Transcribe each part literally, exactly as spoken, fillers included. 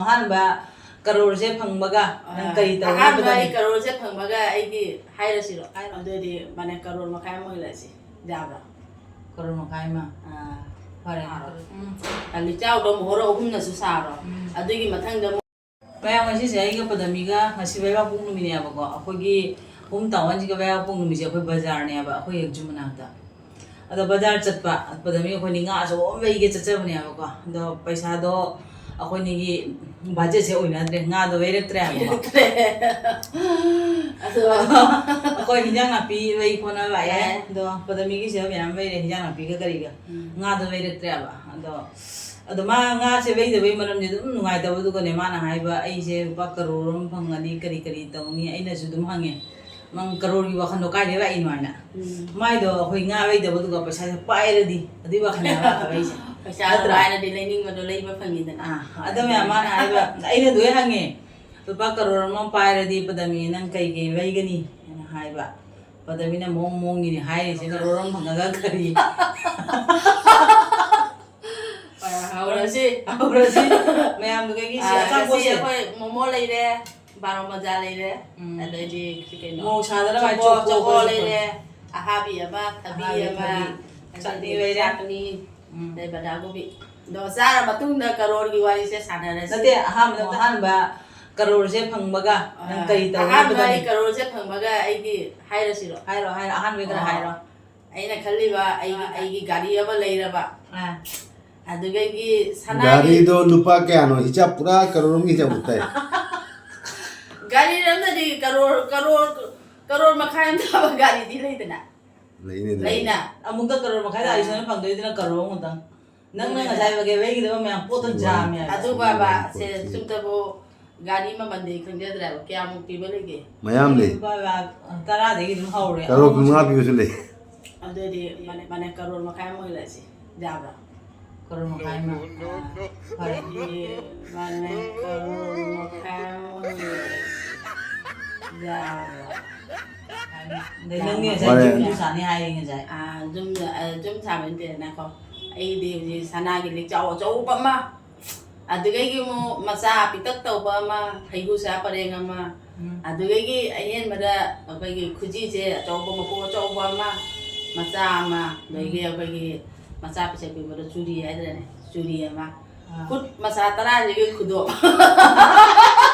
ꯑꯍꯥꯟꯕ ꯀꯔꯣꯔꯁꯦ ꯐꯪꯕꯒ ꯅꯪ ꯀꯔꯤ ꯇꯧꯅꯤ? ꯑꯍꯥꯟꯕ ꯑꯩ ꯀꯔꯣꯔꯁꯦ ꯐꯪꯕꯒ ꯑꯩꯗꯤ ꯍꯥꯏꯔꯁꯤꯔꯣ? ꯍꯥꯏꯔꯣ꯫ ꯑꯗꯨꯗꯤ ꯃꯥꯅꯦ, ꯀꯔꯣꯔ ꯃꯈꯥꯏ ꯑꯃ ꯑꯣꯏꯍꯜꯂꯁꯤ꯫ ꯌꯥꯕ꯭ꯔꯣ? ꯀꯔꯣꯔ ꯃꯈꯥꯏ ꯑꯃ꯫ ꯑꯥ꯫ ꯐꯔꯦ꯫ ꯁꯥꯔꯣ꯫ ꯎꯝ꯫ ꯂꯤꯛꯆꯥꯎꯗꯣ ꯃꯣꯍꯣꯔ ꯑꯍꯨꯝꯅꯁꯨ ꯁꯥꯔꯣ꯫ ꯎꯝ꯫ ꯑꯗꯨꯒꯤ ꯃꯊꯪꯗ ꯑꯃꯨꯛ ꯃꯌꯥꯝ, ꯉꯁꯤꯁꯦ ꯑꯩꯒ ꯄꯗꯃꯤꯒ ꯉꯁꯤ ꯂꯩꯕꯥꯛꯄꯣꯛ ꯅꯨꯃꯤꯠꯅꯦꯕꯀꯣ꯫ ꯑꯩꯈꯣꯏꯒꯤ ꯍꯣꯝ ꯇꯥꯎꯟꯁꯤꯒ ꯂꯩꯕꯥꯛꯄꯣꯛ ꯅꯨꯃꯤꯠꯁꯦ ꯑꯩꯈꯣꯏ ꯕꯖꯥꯔꯅꯦꯕ, ꯑꯩꯈꯣꯏ ꯌꯦꯡꯆꯨ ꯃꯅꯥꯛꯇ꯫ ꯑꯗꯣ ꯕꯖꯥꯔ ꯆꯠꯄ, ꯄꯗꯃꯤ ꯑꯩꯈꯣꯏꯅꯤ ꯉꯥ ꯑꯆꯧꯕ ꯑꯃ ꯂꯩꯒꯦ ꯆꯠꯆꯕꯅꯦꯕꯀꯣ꯫ ꯑꯗꯣ ꯄꯩꯁꯥꯗꯣ ꯑꯩꯈꯣꯏꯅꯤꯒꯤ ꯕꯖꯦꯠꯁꯦ ꯑꯣꯏꯅꯗ꯭ꯔꯦ, ꯉꯥꯗꯣ ꯂꯩꯔꯛꯇ꯭ꯔꯦ ꯍꯥꯏꯕꯀꯣ꯫ ꯂꯩꯔꯛꯇ꯭ꯔꯦ꯫ ꯑꯗꯣ ꯑꯩꯈꯣꯏ ꯍꯤꯟꯖꯥꯡ ꯅꯥꯄꯤ ꯂꯩ ꯈꯣꯠꯅꯕ ꯂꯥꯛꯑꯦ꯫ ꯌꯥꯏ꯫ ꯑꯗꯣ ꯄꯗꯃꯤꯒꯤꯁꯦ ꯃꯌꯥꯝ ꯂꯩꯔꯦ, ꯍꯤꯟꯖꯥꯡ ꯅꯥꯄꯤꯒ ꯀꯔꯤꯒ꯫ ꯎꯝ꯫ ꯉꯥꯗꯣ ꯂꯩꯔꯛꯇ꯭ꯔꯦꯕ꯫ ꯑꯗꯣ, ꯑꯗꯣ ꯃꯥ ꯉꯥꯁꯦ ꯂꯩꯗꯕꯩ ꯃꯔꯝꯁꯦ ꯑꯗꯨꯝ ꯅꯨꯡꯉꯥꯏꯇꯕꯗꯨꯒꯅꯦ, ꯃꯥꯅ ꯍꯥꯏꯕ, "ꯑꯩꯁꯦ ꯂꯨꯄꯥ ꯀꯔꯣꯔ ꯑꯃ ꯐꯪꯉꯗꯤ ꯀꯔꯤ ꯀꯔꯤ ꯇꯧꯅꯤ?" ꯑꯩꯅꯁꯨ ꯑꯗꯨꯝ ꯍꯪꯉꯦ, "ꯅꯪ ꯀꯔꯣꯔꯒꯤ ꯋꯥꯈꯜꯗꯣ ꯀꯥꯏꯗꯩ ꯂꯥꯛꯏꯅꯣ?" ꯍꯥꯏꯅ꯫ ꯎꯝ꯫ ꯃꯥꯏꯗꯣ ꯑꯩꯈꯣꯏ ꯉꯥ ꯂꯩꯗꯕꯗꯨꯒ ꯄꯩꯁꯥꯁꯦ ꯄꯥꯏꯔꯗꯤ ꯑꯗꯨꯏ ꯋꯥꯈꯜꯅꯦꯕ ꯂꯥꯛꯑꯕ ꯑꯩꯁꯦ꯫ ꯄꯩꯁꯥꯗꯣ ꯅꯠꯇ꯭ꯔꯥ? ꯄꯥꯏꯔꯗꯤ ꯂꯩꯅꯤꯡꯕꯗꯣ ꯂꯩꯕ ꯐꯪꯉꯤꯗꯅ꯫ ꯑꯥ, ꯑꯗꯣ ꯃꯌꯥꯝ ꯃꯥꯅ ꯍꯥꯏꯕ, ꯑꯩꯅ ꯑꯗꯨ ꯍꯦꯛ ꯍꯪꯉꯦ, "ꯂꯨꯄꯥ ꯀꯔꯣꯔ ꯑꯃ ꯄꯥꯏꯔꯗꯤ ꯄꯗꯃꯤ ꯅꯪ ꯀꯩ ꯀꯩ ꯂꯩꯒꯅꯤ?" ꯍꯥꯏꯅ ꯍꯥꯏꯕ꯫ ꯄꯗꯃꯤꯅ ꯃꯑꯣꯡ ꯃꯑꯣꯡꯒꯤꯅꯤ ꯍꯥꯏꯔꯤꯁꯦ, ꯀꯔꯣꯔ ꯑꯃ ꯐꯪꯉꯒ ꯀꯔꯤ? ꯍꯧꯔꯁꯤ꯫ ꯍꯧꯔꯁꯤ꯫ ꯃꯌꯥꯝꯗꯨꯗꯒꯤ ꯁꯤ ꯑꯥ, ꯉꯁꯤ ꯑꯆꯥꯄꯣꯠꯁꯦ꯫ ꯑꯩꯈꯣꯏ ꯃꯣꯃꯣ ꯂꯩꯔꯦ, ꯕꯥꯔꯣ ꯃꯖꯥ ꯂꯩꯔꯦ, ꯎꯝ꯫ ꯑꯗꯩꯗꯤ ꯁꯤ ꯀꯩꯅꯣ? ꯃꯣꯔꯣꯛ ꯁꯥꯗꯅꯕ ꯆꯣꯀꯣ, ꯆꯣꯀꯣ ꯆꯣꯀꯣ, ꯆꯣꯀꯣ꯫ ꯂꯩꯔꯦ, ꯑꯍꯥꯕꯤ ꯑꯃ, ꯊꯕꯤ ꯑꯍꯥꯕꯤ, ꯑꯃ, ꯊꯕꯤ꯫ ꯑꯗꯩꯗꯤ ꯆꯠꯅꯤ ꯂꯩꯔꯦ꯫ ꯆꯠꯅꯤ, ꯎꯝ꯫ ꯑꯗꯩ ꯕꯟꯗꯥꯀꯣꯕꯤ꯫ ꯑꯗꯣ ꯆꯥꯔ ꯃꯇꯨꯡꯗ ꯀꯔꯣꯔꯒꯤ ꯋꯥꯔꯤꯁꯦ ꯁꯥꯟꯅꯔꯁꯤ꯫ ꯅꯠꯇꯦ, ꯑꯍꯥꯟꯕꯗ ꯑꯣ꯫ ꯑꯍꯥꯟꯕ ꯀꯔꯣꯔꯁꯦ ꯐꯪꯕꯒ ꯅꯪ ꯑꯥ, ꯀꯔꯤ ꯇꯧꯅꯤ ꯑꯍꯥꯟꯕ ꯈꯟꯕꯅꯣ? ꯑꯩ ꯀꯔꯣꯔꯁꯦ ꯐꯪꯕꯒ ꯑꯩꯗꯤ ꯍꯥꯏꯔꯁꯤꯔꯣ? ꯍꯥꯏꯔꯣ, ꯍꯥꯏꯔꯣ, ꯑꯍꯥꯟꯕꯒꯤ ꯈꯔ ꯑꯣ꯫ ꯍꯥꯏꯔꯣ꯫ ꯑꯩꯅ ꯈꯜꯂꯤꯕ ꯑꯩꯒꯤ, ꯑꯥ꯫ ꯑꯩꯒꯤ ꯒꯥꯔꯤ ꯑꯃ ꯂꯩꯔꯕ꯫ ꯑꯥ꯫ ꯑꯗꯨꯗꯒꯤ ꯁꯅꯥꯒꯤ ꯒꯥꯔꯤꯗꯣ ꯂꯨꯄꯥ ꯀꯌꯥꯅꯣ? ꯍꯤꯁꯥꯞ ꯄꯨꯔꯥ ꯀꯔꯣꯔ ꯑꯃꯒꯤ ꯍꯤꯁꯥꯞ ꯇꯥꯏ꯫ ꯒꯥꯔꯤ ꯑꯃꯗꯗꯤ ꯀꯔꯣꯔ, ꯀꯔꯣꯔ, ꯀꯔꯣꯔ ꯃꯈꯥꯏ ꯑꯃ ꯇꯥꯕ ꯒꯥꯔꯤꯗꯤ ꯂꯩꯗꯅ꯫ ꯂꯩꯅꯦ, ꯂꯩꯅꯦ꯫ ꯂꯩꯅ꯫ ꯑꯃꯨꯛꯇ ꯀꯔꯣꯔ ꯃꯈꯥꯏꯗ ꯑꯥ꯫ ꯑꯥꯏꯁꯣꯅ ꯐꯪꯗꯣꯏꯗꯨꯅ ꯀꯔꯣꯔ ꯑꯃꯨꯛꯇꯪ꯫ ꯅꯪꯅ ꯉꯁꯥꯏ ꯂꯩꯒꯗꯕ ꯃꯌꯥꯝ ꯄꯣꯠꯇꯣ ꯌꯥꯝꯃꯦ ꯍꯥꯏꯕ꯫ ꯑꯗꯨ ꯕꯕꯥ, ꯁꯦ ꯆꯨꯝꯇꯕꯨ ꯒꯥꯔꯤ ꯃꯃꯜꯗꯤ ꯈꯪꯖꯗ꯭ꯔꯦꯕ꯫ ꯀꯌꯥꯃꯨꯛ ꯄꯤꯕ ꯂꯩꯒꯦ? ꯃꯌꯥꯝ ꯂꯩ꯫ ꯂꯨꯄꯥ ꯂꯥꯈ ꯇꯔꯥꯗꯒꯤ ꯑꯗꯨꯝ ꯍꯧꯔꯦ꯫ ꯀꯔꯣꯔ ꯀꯨꯟꯃꯉꯥ ꯄꯤꯕꯁꯨ ꯂꯩ꯫ ꯑꯗꯨꯗꯤ ꯃꯥꯅꯦ, ꯃꯥꯅꯦ, ꯀꯔꯣꯔ ꯃꯈꯥꯏ ꯑꯃ ꯑꯣꯏꯍꯜꯂꯁꯤ꯫ ꯌꯥꯕ꯭ꯔꯥ? ꯀꯔꯣꯔ ꯃꯈꯥꯏ ꯑꯃ? ꯑꯥ, ꯐꯔꯦ꯫ ꯑꯗꯨꯗꯤ ꯃꯥꯅꯦ, ꯀꯔꯣꯔ ꯃꯈꯥꯏ ꯑꯃ ꯑꯣꯏꯍꯜꯂꯁꯤ꯫ ꯌꯥꯕ꯭ꯔꯥ? ꯑꯗꯩ ꯅꯪꯗꯤ ꯉꯁꯥꯏ ꯐꯔꯦ꯫ ꯖꯨꯝꯁꯨ ꯁꯥꯅꯤ ꯍꯥꯏꯌꯦ ꯉꯁꯥꯏ꯫ ꯑꯥ, ꯖꯨꯝ, ꯑꯥ, ꯖꯨꯝ ꯁꯥꯕ ꯅꯠꯇꯦ, ꯉꯥꯏꯈꯣ꯫ ꯑꯩꯗꯤ ꯍꯧꯖꯤꯛ ꯁꯅꯥꯒꯤ ꯂꯤꯛꯆꯥꯎ ꯑꯆꯧꯕ ꯑꯃ, ꯑꯗꯨꯗꯒꯤ ꯑꯃꯨꯛ ꯃꯆꯥ ꯄꯤꯛꯇꯛ ꯇꯧꯕ ꯑꯃ, ꯍꯩꯒꯨ ꯁꯥ ꯄꯔꯦꯡ ꯑꯃ, ꯎꯝ꯫ ꯑꯗꯨꯗꯒꯤ ꯑꯍꯦꯟꯕꯗ ꯑꯩꯈꯣꯏꯒꯤ ꯈꯨꯖꯤꯁꯦ ꯑꯆꯧꯕ, ꯃꯀꯣꯛ ꯑꯆꯧꯕ ꯑꯃ, ꯃꯆꯥ ꯑꯃ, ꯑꯗꯒꯤ ꯎꯝ꯫ ꯑꯩꯈꯣꯏꯒꯤ ꯃꯆꯥ ꯄꯤꯁꯛ ꯄꯤꯛꯄꯗ ꯆꯨꯔꯤ ꯍꯥꯏꯗ꯭ꯔꯅꯦ, ꯆꯨꯔꯤ ꯑꯃ, ꯑꯥ꯫ ꯈꯨꯠ ꯃꯆꯥ ꯇꯔꯥꯁꯤꯒꯤ ꯈꯨꯗꯣꯞ꯫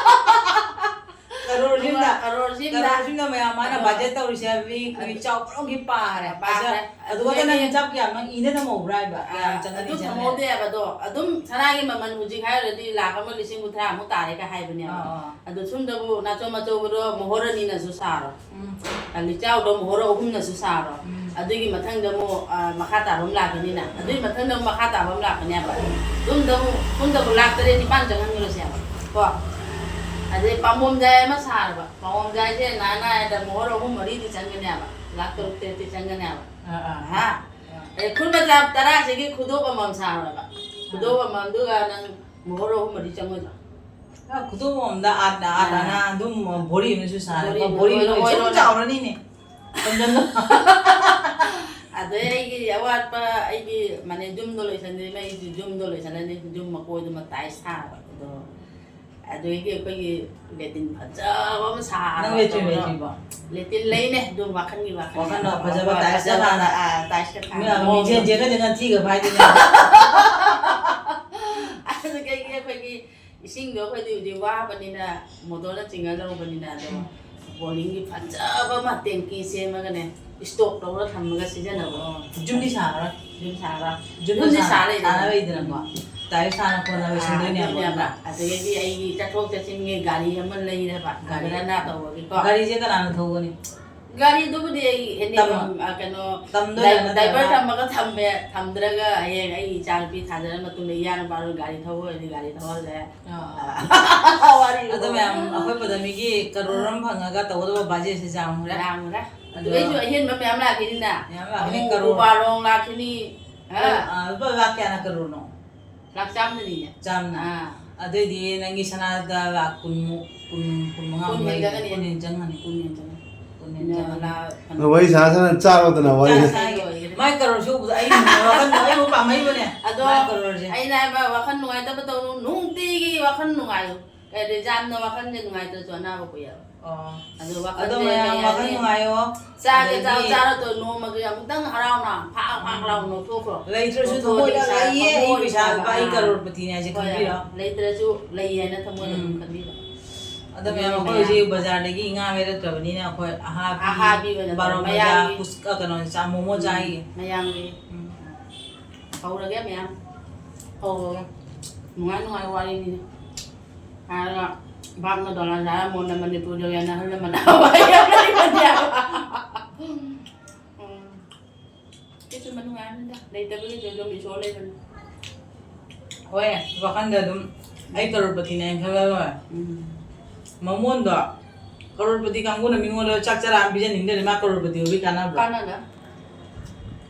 ꯀꯔꯣꯔꯁꯤꯝꯗ꯫ ꯀꯔꯣꯔꯁꯤꯝꯗ꯫ ꯀꯔꯣꯔꯁꯤꯝꯗ ꯃꯌꯥꯝ ꯃꯥꯅ ꯑꯗꯣ ꯕꯖꯦꯠ ꯇꯧꯔꯤꯁꯦ ꯍꯥꯏꯕꯗꯤ ꯑꯩꯈꯣꯏ ꯑꯗꯨ ꯆꯥꯎ ꯄꯨꯝꯅꯃꯛꯀꯤ ꯄꯥꯔꯦ꯫ ꯄꯥꯔꯦ꯫ ꯑꯗꯨꯒ ꯑꯗꯨꯗꯒꯤ ꯅꯪ ꯍꯤꯡꯁꯥꯞ ꯀꯌꯥ ꯅꯪ ꯏꯅ ꯊꯝꯍꯧꯕ꯭ꯔꯥ ꯍꯥꯏꯕ? ꯀꯌꯥꯝ ꯑꯥ, ꯆꯪꯒꯅꯤ ꯑꯗꯨ ꯆꯪꯒꯅꯤ? ꯊꯝꯍꯧꯗꯦ ꯍꯥꯏꯕ ꯑꯗꯣ꯫ ꯑꯗꯨꯝ ꯁꯅꯥꯒꯤ ꯃꯃꯜ ꯍꯧꯖꯤꯛ ꯍꯥꯏꯔꯨꯔꯗꯤ ꯂꯥꯈ ꯑꯃ ꯂꯤꯁꯤꯡ ꯀꯨꯟꯊ꯭ꯔꯥꯃꯨꯛ ꯇꯥꯔꯦꯒ ꯍꯥꯏꯕꯅꯦꯕ꯫ ꯑꯥ, ꯑꯥ꯫ ꯑꯗꯣ ꯁꯣꯝꯗꯕꯨ ꯅꯥꯆꯣꯝ ꯑꯆꯧꯕꯗꯣ ꯃꯣꯍꯣꯔ ꯑꯅꯤꯅꯁꯨ ꯁꯥꯔꯣ꯫ ꯎꯝ꯫ ꯑ, ꯂꯤꯆꯥꯎꯗꯣ ꯃꯣꯍꯣꯔ ꯑꯍꯨꯝꯅꯁꯨ ꯁꯥꯔꯣ꯫ ꯎꯝ꯫ ꯑꯗꯨꯒꯤ ꯃꯊꯪꯗ ꯑꯃꯨꯛ, ꯑ, ꯃꯈꯥ ꯇꯥꯕ ꯑꯃ ꯂꯥꯛꯀꯅꯤꯅ꯫ ꯑꯗꯨꯒꯤ ꯃꯊꯪꯗ ꯑꯃꯨꯛ ꯃꯈꯥ ꯇꯥꯕ ꯑꯃ ꯂꯥꯛꯀꯅꯦꯕ꯫ ꯁꯣꯝꯗ ꯑꯃꯨꯛ, ꯁꯣꯝꯗꯕꯨ ꯂꯥꯛ ꯇꯔꯦꯠ ꯅꯤꯄꯥꯟ ꯆꯪꯍꯟꯈ꯭ꯔꯁꯦꯕ꯫ ꯀꯣ? ꯑꯗꯩ ꯄꯥꯝꯕꯣꯝꯖꯥꯏ ꯑꯃ ꯁꯥꯔꯕ꯫ ꯄꯥꯝꯕꯣꯝꯖꯥꯏꯁꯦ ꯅꯥ ꯅꯥꯏꯗ ꯃꯣꯍꯣꯔ ꯑꯍꯨꯝ ꯃꯔꯤꯗꯤ ꯆꯪꯒꯅꯦꯕ꯫ ꯂꯥꯛ ꯇꯔꯨꯛ ꯇꯔꯦꯠꯇꯤ ꯆꯪꯒꯅꯦꯕ꯫ ꯑꯥ, ꯑꯥ꯫ ꯍꯥ? ꯑꯥ꯫ ꯑꯗꯩ ꯈꯨꯠ ꯃꯆꯥ ꯇꯔꯥꯁꯤꯒꯤ ꯈꯨꯗꯣꯞ ꯑꯃꯃꯝ ꯁꯥꯔꯕ꯫ ꯈꯨꯗꯣꯞ ꯑꯃꯃꯝꯗꯨꯒ ꯅꯪ ꯃꯣꯍꯣꯔ ꯑꯍꯨꯝ ꯃꯔꯤ ꯆꯪꯉꯣꯏꯗ꯭ꯔꯣ? ꯑ, ꯈꯨꯗꯣꯞ ꯑꯃꯃꯝꯗ ꯑꯥꯠꯅ, ꯑꯥꯠ ꯑꯥ꯫ ꯑꯅ ꯑꯗꯨꯝ ꯕꯣꯔꯤ ꯑꯃꯁꯨ ꯁꯥꯔꯦ꯫ ꯕꯣꯔꯤ ꯕꯣꯔꯤ ꯑꯃ ꯂꯣꯏ ꯁꯨꯝ ꯑꯣꯏꯔꯣꯅꯦ꯫ ꯆꯥꯎꯔꯅꯤꯅꯦ꯫ ꯄꯟꯖꯟꯗꯣ꯫ ꯑꯗꯩ ꯑꯩꯒꯤ ꯑꯋꯥꯠꯄ, ꯑꯩꯒꯤ ꯃꯥꯅꯦ ꯖꯨꯝꯗꯣ ꯂꯣꯏꯁꯟꯗ꯭ꯔꯤꯕ, ꯑꯩꯁꯨ ꯖꯨꯝꯗꯣ ꯂꯣꯏꯁꯜꯂꯅꯤ꯫ ꯖꯨꯝ ꯃꯀꯣꯏꯗꯨꯃ ꯇꯥꯏꯁ ꯊꯥꯕ꯫ ꯑꯗꯣ ꯑꯗꯨꯗꯒꯤ ꯑꯩꯈꯣꯏꯒꯤ ꯂꯦꯇꯤꯟ ꯐꯖꯕ ꯑꯃ ꯁꯥꯔꯒ ꯅꯪ ꯂꯦꯇꯤꯟ ꯇꯧꯔꯒ ꯂꯩꯇ꯭ꯔꯤꯕꯣ? ꯂꯦꯇꯤꯟ ꯂꯩꯅꯦ, ꯑꯗꯨꯝ ꯋꯥꯈꯜꯒꯤ ꯋꯥꯈꯜ꯫ ꯋꯥꯈꯜꯗꯣ ꯐꯖꯕ ꯍꯣꯏ, ꯇꯥꯏꯁꯀ ꯐꯖꯕ, ꯊꯥꯅ꯫ ꯑꯥ, ꯇꯥꯏꯁꯀ ꯊꯥꯅ꯫ ꯃꯤ-, ꯃꯤꯡꯁꯦꯟ ꯌꯦꯡꯉ ꯌꯦꯡꯉ ꯊꯤꯒ ꯐꯥꯏꯗꯣꯏꯅꯦ꯫ ꯑꯗꯨꯗꯒꯤ ꯑꯩꯈꯣꯏꯒꯤ ꯏꯁꯤꯡꯗꯣ ꯑꯩꯈꯣꯏꯗꯤ ꯍꯧꯖꯤꯛ ꯋꯥꯕꯅꯤꯅ ꯃꯣꯇꯣꯔꯅ ꯆꯤꯡꯉ ꯂꯧꯕꯅꯤꯅ ꯑꯗꯣ ꯎꯝ꯫ ꯕꯣꯔꯤꯡꯒꯤ ꯐꯖꯕ ꯑꯃ ꯇꯦꯡꯀꯤ ꯁꯦꯝꯃꯒꯅꯦ, ꯏꯁꯇꯣꯛ ꯇꯧꯔ ꯊꯝꯃꯒ ꯁꯤꯖꯤꯟꯅꯕ꯫ ꯑꯣ, ꯌꯨꯝꯗꯤ ꯁꯥꯔꯔꯣꯏ? ꯌꯨꯝ ꯁꯥꯔꯔꯣꯏ꯫ ꯌꯨꯝꯗꯤ ꯌꯨꯝꯗꯤ ꯁꯥ-, ꯁꯥ ꯂꯩꯔꯦ꯫ ꯁꯥꯟꯅꯕꯩꯗꯅꯀꯣ꯫ ꯎꯝ꯫ ꯇꯥꯏꯜ ꯁꯥꯟꯅ ꯈꯣꯠꯅꯕ ꯑꯥ, ꯁꯤꯟꯗꯣꯏꯅꯦꯕ ꯑꯗꯨꯅꯦꯕ꯫ ꯅꯠꯇ꯭ꯔꯥ? ꯑꯗꯒꯤꯗꯤ ꯑꯩꯒꯤ ꯆꯠꯊꯣꯛ ꯆꯠꯁꯤꯟꯒꯤ ꯒꯥꯔꯤ ꯑꯃ ꯂꯩꯔꯕ, ꯒꯥꯔꯤ꯫ ꯒꯥꯔꯤ ꯇꯧꯕꯒꯤꯀꯣ꯫ ꯒꯥꯔꯤꯁꯦ ꯀꯅꯥꯅ ꯊꯧꯒꯅꯤ? ꯒꯥꯔꯤꯗꯨꯕꯨꯗꯤ ꯑꯩ ꯍꯦꯟꯗꯤ ꯇꯝꯃ-, ꯑꯗꯨꯝ, ꯑ, ꯀꯩꯅꯣ, ꯇꯝꯗꯣꯏꯔꯥ ꯗꯥꯏ-, ꯅꯠꯇ꯭ꯔꯒꯅ? ꯗꯥꯏꯚꯔ ꯊꯝꯃꯒ ꯊꯝꯃꯦ, ꯊꯝꯗ꯭ꯔꯒ ꯍꯌꯦꯡ ꯑꯩ ꯏꯆꯥ ꯅꯨꯄꯤ ꯊꯥꯖꯔ ꯃꯇꯨꯡꯗ ꯏꯌꯥ ꯅꯨꯄꯥꯗꯨꯅ ꯒꯥꯔꯤ ꯊꯧꯕ ꯑꯣꯏꯔꯗꯤ ꯒꯥꯔꯤ ꯊꯧꯍꯜꯂꯦ꯫ ꯑꯥ꯫ ꯋꯥꯔꯤ ꯑꯗꯣ ꯃꯌꯥꯝ, ꯑꯩꯈꯣꯏ ꯄꯗꯃꯤꯒꯤ ꯀꯔꯣꯔ ꯑꯃ ꯐꯪꯉꯒ ꯇꯧꯒꯗꯕ ꯕꯥꯖꯦꯠꯁꯦ ꯌꯥꯝꯈ꯭ꯔꯦ꯫ ꯌꯥꯝꯈ꯭ꯔꯦ꯫ ꯑꯗꯣ ꯑꯗꯨꯗꯩꯁꯨ ꯑꯍꯦꯟꯕ ꯃꯌꯥꯝ ꯂꯥꯛꯈꯤꯅꯤꯅ꯫ ꯃꯌꯥꯝ ꯂꯥꯛꯈꯤꯅꯤ, ꯑꯃꯨꯛ ꯀꯔꯣꯔ꯫ ꯎꯄꯥꯔꯣꯡ ꯂꯥꯛꯈꯤꯅꯤ꯫ ꯍꯥ? ꯑꯥ, ꯂꯨꯄꯥ ꯂꯥꯛ ꯀꯌꯥꯅ ꯀꯔꯣꯔꯅꯣ? ꯂꯥꯛ ꯆꯥꯝꯗꯅꯤꯅꯦ꯫ ꯆꯥꯝꯅ? ꯑꯥ꯫ ꯑꯗꯨꯑꯣꯏꯗꯤ ꯅꯪꯒꯤ ꯁꯅꯥꯗ ꯂꯥꯛ ꯀꯨꯟꯃꯨꯛ, ꯀꯨꯟ, ꯀꯨꯟ ꯃꯉꯥꯃꯨꯛ ꯀꯨꯟ ꯍꯦꯟ ꯂꯩꯔꯦ꯫ ꯆꯪꯉꯅꯤ꯫ ꯀꯨꯟ ꯍꯦꯟ ꯆꯪꯉꯅꯤ꯫ ꯀꯨꯟ ꯍꯦꯟ ꯆꯪꯉꯅꯤ꯫ ꯀꯨꯟ ꯍꯦꯟ ꯅ ꯆꯪꯉꯅꯤ꯫ ꯂꯥꯛ ꯑꯗꯣ ꯋꯥꯔꯤ ꯁꯥ ꯁꯥꯅ ꯆꯥꯔꯣꯗꯅ ꯋꯥꯔꯤ꯫ ꯆꯥ ꯁꯥꯒꯦ꯫ ꯂꯣꯏꯔꯦ꯫ ꯃꯥꯏ ꯀꯔꯣꯔꯁꯤ ꯎꯕꯗ ꯑꯩ ꯋꯥꯈꯜꯗꯣ ꯑꯩꯕꯨ ꯄꯥꯝꯃꯛꯏꯕꯅꯦ꯫ ꯑꯗꯣ ꯃꯥꯏ ꯀꯔꯣꯔꯁꯦ꯫ ꯑꯩꯅ ꯍꯥꯏꯕ, ꯋꯥꯈꯜ ꯅꯨꯡꯉꯥꯏꯇꯕ ꯇꯧꯅꯨ, ꯅꯨꯡꯇꯤꯒꯤ ꯋꯥꯈꯜ ꯅꯨꯡꯉꯥꯏꯌꯨ꯫ ꯀꯩꯗꯤ ꯌꯥꯝꯅ ꯋꯥꯈꯜꯁꯦ ꯅꯨꯡꯉꯥꯏꯇ꯭ꯔꯁꯨ ꯑꯅꯥꯕ ꯀꯨꯏꯌꯦꯕ꯫ ꯑꯣ꯫ ꯑꯗꯣ ꯋꯥꯈꯜ ꯑꯗꯣ ꯂꯩ- ꯃꯌꯥꯝ ꯋꯥꯈꯜ ꯂꯩ- ꯅꯨꯡꯉꯥꯏꯌꯣ꯫ ꯆꯥꯒꯦ ꯆꯥꯎ ꯑꯗꯒꯤ ꯂꯩꯇ꯭ꯔꯁꯨ ꯅꯣꯛꯊꯣꯛꯑꯗꯤ ꯊꯃꯣꯏꯗ ꯏꯁꯥ ꯂꯩꯌꯦ, ꯊꯃꯣꯏ ꯑꯩ ꯄꯩꯁꯥ ꯅꯨꯡꯉꯥꯏꯕ꯫ ꯂꯨꯄꯥ, ꯑꯩ ꯑꯥ꯫ ꯀꯔꯣꯔꯄꯇꯤꯅꯦ ꯍꯥꯏꯁꯦ ꯍꯣꯏ, ꯈꯟꯕꯤꯔꯣ꯫ ꯂꯩꯇ꯭ꯔꯁꯨ ꯂꯩꯌꯦꯅ ꯊꯃꯣꯏꯗ ꯑꯗꯨꯝ ꯎꯝ꯫ ꯈꯟꯕꯤꯔꯣ꯫ ꯑꯗꯣ ꯑꯗꯨꯅ ꯃꯌꯥꯝ ꯑꯩꯈꯣꯏ ꯃꯌꯥꯝ ꯍꯧꯖꯤꯛ ꯕꯖꯥꯔꯗꯒꯤ ꯉꯥ ꯂꯩꯔꯛꯇ꯭ꯔꯕꯅꯤꯅ ꯑꯩꯈꯣꯏ ꯑꯍꯥꯕꯤ, ꯑꯍꯥꯕꯤ ꯑꯣꯏꯅ ꯕꯥꯔꯣ ꯃꯖꯥ, ꯃꯌꯥꯝꯒꯤ ꯀꯨꯁ-, ꯑ, ꯀꯩꯅꯣ, ꯆꯥ-, ꯃꯣꯃꯣ ꯎꯝ꯫ ꯆꯥꯏꯌꯦ꯫ ꯃꯌꯥꯝꯒꯤ ꯎꯝ꯫ ꯍꯧꯔꯒꯦ ꯃꯌꯥꯝ꯫ ꯍꯧꯔꯒꯦ꯫ ꯅꯨꯡꯉꯥꯏ ꯅꯨꯡꯉꯥꯏꯕ ꯋꯥꯔꯤꯅꯤꯅꯦ꯫ ꯍꯥꯏꯔꯒ ꯚꯥꯞꯅ ꯗꯣꯂꯔ ꯁꯥꯔ ꯃꯣꯟꯗ ꯃꯅꯤꯄꯨꯔꯗ ꯌꯥꯅ ꯑꯍꯜ ꯂꯃꯟ ꯋꯥꯔꯤ ꯌꯥꯝ ꯂꯩꯕꯅꯦꯕ꯫ ꯎꯝ꯫ ꯁꯤꯁꯨ ꯃꯅꯨꯡ ꯍꯥꯏꯕꯅꯤꯗ꯫ ꯂꯩꯇꯕꯒꯤꯁꯨ ꯑꯗꯨꯝ ꯏꯁꯣꯔ ꯂꯩꯕꯅꯤ꯫ ꯍꯣꯏ, ꯋꯥꯈꯟꯗ ꯑꯗꯨꯝ ꯑꯩ ꯀꯔꯣꯔꯄꯇꯤꯅꯦ ꯍꯥꯏꯅ ꯈꯜꯂ ꯂꯣꯏꯔꯦ꯫ ꯎꯝ꯫ ꯃꯃꯣꯟꯗꯣ ꯀꯔꯣꯔꯄꯇꯤ ꯀꯥꯡꯕꯨꯅ ꯃꯤꯉꯣꯟꯗ ꯆꯥꯛ ꯆꯔꯥ ꯑꯃ ꯄꯤꯖꯅꯤꯡꯗ꯭ꯔꯗꯤ ꯃꯥ ꯀꯔꯣꯔꯄꯇꯤ ꯑꯣꯏꯕꯒꯤ ꯀꯥꯟꯅꯕ꯭ꯔꯣ? ꯀꯥꯟꯅꯗ꯫